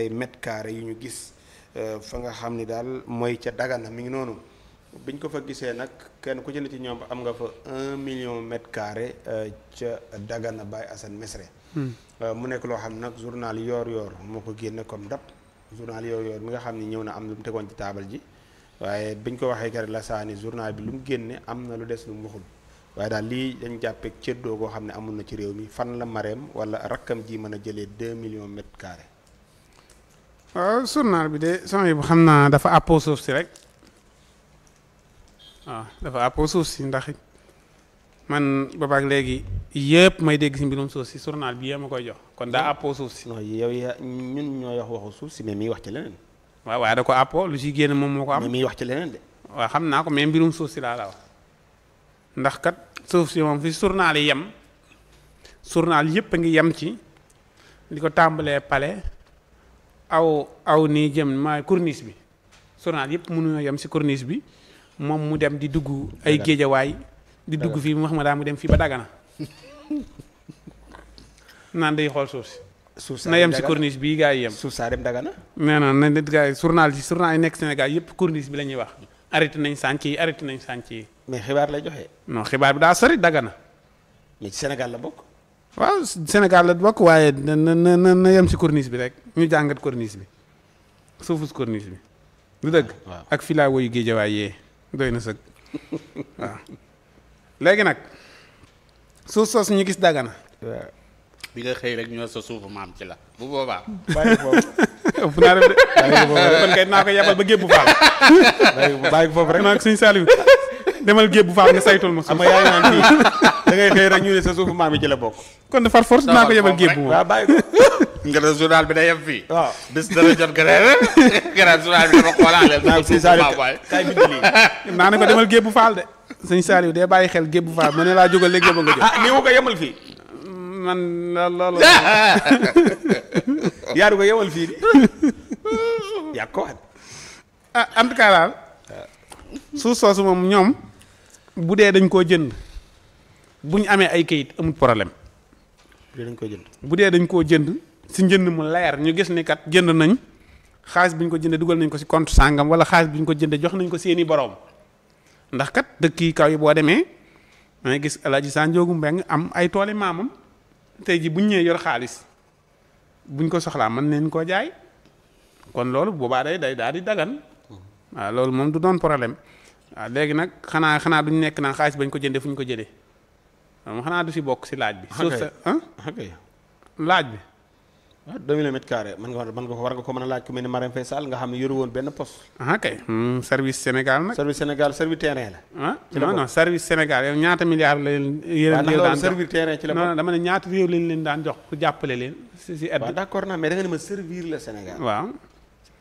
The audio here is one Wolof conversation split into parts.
ay mètres carrés yu ñu gis fa nga xam ni daal mooy ca Dagana mi ngi noonu biñ ko fa gisee nag kenn ku ci ne ci ñoom am nga fa 1 million mètres carrés ca Dagana Baye Assane Mesre. mu nekk loo xam ne nag journal Yoor moo ko génne comme date journal Yoor mi nga xam ni ñëw na am lu mu tegoon ci taabal ji waaye biñ ko waxee keroog la saani journal bi lu mu génne am na lu des lu mu waxul waaye daal lii dañ jàppee cëddoo goo xam ne amul na ci réew mi fan la Marème wala rakkam ji mën a jëlee 2 millions mètres carrés. waaw journal bi de son yi bu xam naa dafa àppoo suuf si rek waaw dafa àppoo suuf si ndax man boobaak léegi yëpp may dégg si mbirum suuf si journal bi yee ma koy jox kon daa àppoo suuf si. non yow yaa ñun ñooy wax waxu suuf si mais miy wax ci leneen. waaw waaye da ko àppoo lu si génn moom moo ko am. mais miy wax ci leneen de. waaw xam naa ko mais mbirum suuf si laa la wax ndax kat suuf si moom fi journal yi yem journal yëpp a ngi yem ci li ko tàmbalee palais aw nii jëm maay corniche bi journal yëpp mënuñoo yem si corniche bi moom mu dem di dugg ay géejawaay di dugg fii mu wax ma daa mu dem fii ba Dagana naan day xool suuf si. suuf saa na yem si corniche bii gaa yi yem. suuf saa dem Dagana. nee na na nit gaa yi journal yi nekk Sénégal yëpp corniche bi la ñuy wax arrêté nañ sànc yi arrêté nañ sànc yi. mais xibaar lay joxe. non xibaar bi daa sori Dagana. mais ci Sénégal la bokk. waaw Sénégal la bokk waaye na yem si corniche bi rek ñu jàngat corniche bi suufus corniche bi. lu dëgg. waaw ak filaa woyu géejawaay yee doy na sëg waaw. léegi nag suuf soosu ñu gis Dagana. waaw. bi nga xëy rek ñoo sa suufu maam ci la bu boobaa. bàyyi ko foofu. fu naa def de kon kay naa ko yebal ba Gébbu Faal. bàyyi ko foofu rek. naa ko Sëñ Saliou demal Gébbu Faal nga saytul ma suuf. xam nga yaa ngi naan fii da ngay xëy rek ñu ne sa suufu maam yi ci la bokk. kon de far force dinaa ko yebal Gébbu moom. waaw bàyyi ko. nga ne journal bi day yem fii. waaw bis dana jot gannaaw journal bi dama xoolaale. naa Sëñ Saliou kay bind lii. naa ne ko demal Gébbu Faal de. Sëñ Saliou dee bàyyi xel Gébbu Faal ma ne laa jógal léegi ba nga jóg. ah nii ma ko yemal fii. man loolu. yaaru ko yemal fii di. yaa ko wax. ah en tout cas daal suuf soosu moom ñoom bu dee dañ koo jënd bu ñu amee ay kayit amul problème. bu dee dañ koo jënd. bu dee dañ koo jënd si njënd mu leer ñu gis ni kat jënd nañ xaalis bi ñu ko jëndee dugal nañ ko si compte sàngam wala xaalis bi ñu ko jëndee jox nañ ko seeni boroom ndax kat dëkk yi kaw yi boo demee da ngay gis El Hadj Sanjoogu Mbeng am ay tooli maamam tey ji bu ñu ñëwee yor xaalis buñ ko soxlaa mën nañ koo jaay kon loolu boobaa day daal di dagan waaw loolu moom du doon problème waaw léegi nag xanaa duñ nekk naan xaalis bañ ko jëndee fu ñu ko jëlee moom xanaa du si bokk si laaj bi. suuf sa laaj bi. waaw 2 millions mètres carrés mën nga ko war nga ko mën a laaj ku mel ni Marème Faye Sall nga xam ne yoru woon benn poste. kay service Sénégal nag. service Sénégal service terrain la. non service Sénégal yow ñaata milliards la leen. yéen daan service terrain ci la. non dama ne ñaata réew lañ leen daan jox pour jàppale leen si aide. waaw d'accord naa mais da nga ne ma servir la Sénégal. waaw.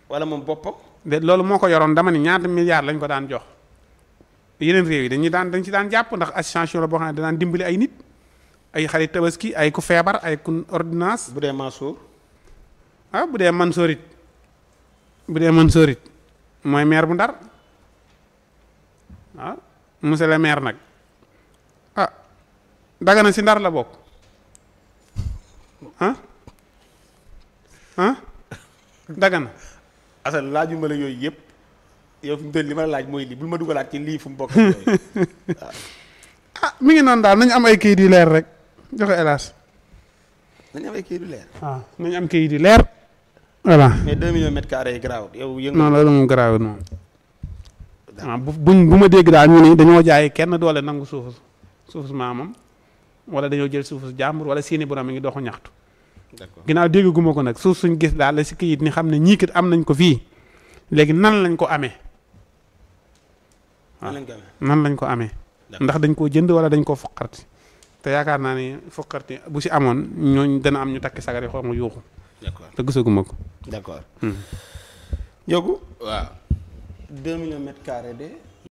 wala moom boppam. de loolu moo ko yoroon dama ne ñaata milliards lañ ko daan jox yeneen réew yi dañ ci daan jàpp ndax association la boo xam ne danaan dimbali ay nit ay xarit tabaski ay ku feebar ay ku ordonnance. bu dee Mansour. bu dee Mansour it mooy maire bu Ndar monsieur le maire nag Dagana si Ndar la bokk Dagana. Assane laajuma la yooyu yëpp yow fi mu toll li ma la laaj mooy lii bul ma dugalaat ci lii fu mu bokk yooyu waaw. mi ngi noonu daal nañu am ay kayit yu leer rek joxe hélas. nañu am ay kayit yu leer. nañu am kayit yu leer. voilà mais 2 millions mètres carrés yi garaaw yow yëngu. non loolu moom garaawul moom. bu ma dégg daal ñu ni dañoo jaay kenn doole nangu suufu maamam wala dañoo jël suufu jàmbur wala seeni borom mi ngi doxu ñaxtu. d'accord ginnaaw dégg guma ko nag suuf suñ gis daal la si kayit ni xam ne ñii kat am nañ ko fii léegi nan lañ ko amee. nan lañ ko amee. ndax dañ koo jënd wala dañ koo foqarti te yaakaar naa ne foqarti bu si amoon ñooñ dana am ñu takki sagari xaw ma yuuxu. d'accord te gisaguma ko. d'accord. Ndiogou. waaw. 2 millions mètres carrés de